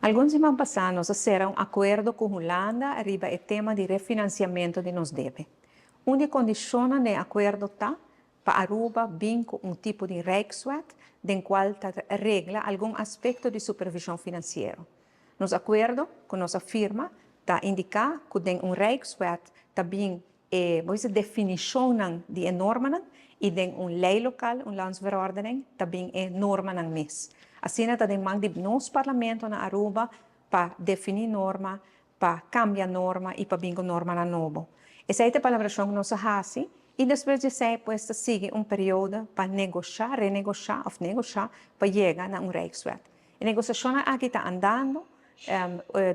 Algun siman pasá nos a sera un akuerdo ku Hulanda riba e tema di refinansiamentu di nos debe. Un di e kondishonnan den e akuerdo ta pa Aruba bin ku un tipo di Rijkswet den kual ta regla algun aspekto di supervishon finansiero. Nos akuerdo ku nos a firma ta indiká ku den un Rijkswet ta bin e bo bisa definishonnan di e normanan i den un lei lokal, un landsverordening, ta bin e normanan mes. Asina ta den man di nos Parlamento na Aruba pa definí norma, pa kambia norma i pa bin ku normanan nobo. Esei ta e palabrashon ku nos a hasi i despues di esei pues ta sigui un periodo pa negoshá, renegoshá òf negoshá pa yega na un Rijkswet. E negosiashonnan aki ta andando.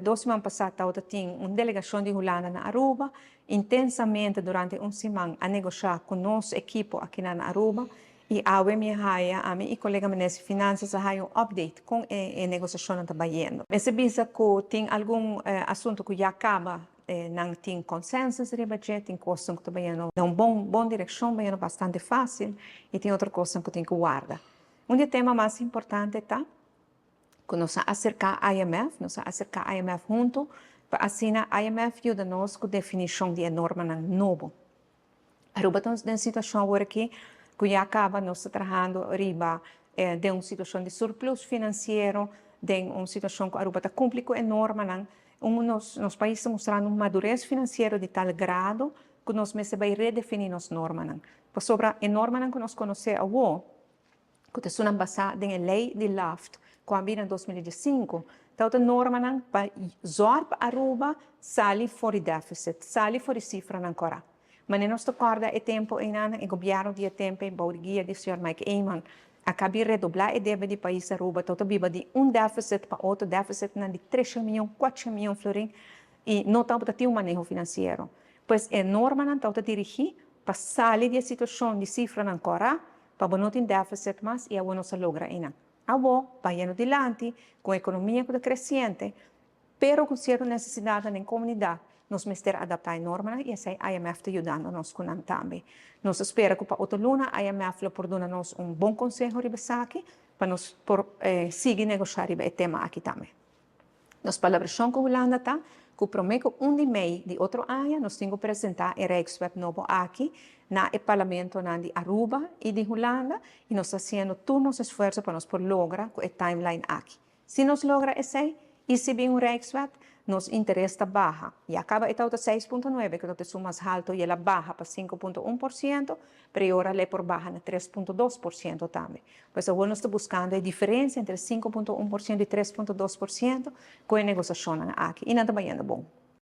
Dos siman pasá tabata tin un delegashon di Hulanda na Aruba. Intensamente durante un siman a negoshá ku nos ekipo akinan na Aruba i awe mi a haya, ami i kolega Minister di Finansas a haya un update kon e negosiashonnan ta bayendo. Mester bisa ku tin algun asuntu ku ya kaba nan tin konsensus riba dje, tin kosnan ku ta bayendo den un bon bon direkshon, bayendo bastante fásil i tin otro kosnan ku tin ku warda. Un di e tema mas importante ta ku nos a aserká IMF, nos a aserká IMF huntu pa asina IMF yuda nos ku definishon di e normanan nobo. Aruba ta den situashon awor aki ku ya kaba nos ta trahando riba den un situashon di surplus finansiero, den un situashon ku Aruba ta kumpli ku e normanan. Un nos nos pais ta mustrando un madures finansiero di tal grado ku nos mester bai redefiní nos normanan. Pasobra e normanan ku nos konosé awor, ku ta esunnan basá den e lei di LAFT ku a bira na 2015, tabata normanan pa zòrg pa Aruba sali for di deficit, sali for di sifranan kòrá. Manera nos ta kòrda e tempu einan, e gobièrnu di e tempu ei bou di guia di señor Mike Eman a kabi redoblá e debe di pais Aruba, tabata biba di un deficit pa otro, deficitnan di tresha mion, kuatsha mion florin i no tabata tin un maneho finansiero. Pues e normanan tabata dirigí pa sali di e situashon di sifranan kòrá pa bo no tin deficit mas i awor nos a logra einan. Awor, bayendo dilanti, ku un ekonomia ku ta kresiente, pero ku sierto nesesidatnan den komunidat, nos mester adaptá e normanan i esei IMF ta yudando nos ku nan tambe. Nos ta spera ku pa otro luna IMF lo por duna nos un bon konseho riba esaki pa nos por sigui negoshá riba e tema aki tambe. Nos palabrashon ku Hulanda ta ku promé ku un di mei di otro aña nos tin ku presentá e Rijkswet nobo aki na e parlamentonan di Aruba i di Hulanda i nos ta hasiendo tur nos esfuerso pa nos por logra ku e timeline aki. Si nos logra esei i si bin un Rijkswet, nos interes ta baha. Ya kaba e tabata 6.9 ku ta esun mas haltu i el a baha pa 5.1%, pero e ora lei por baha na 3.2% tambe. Pues awor nos ta buskando e diferensia entre 5.1% i 3.2% ku e negosiashonnan aki i nan ta bayendo bon.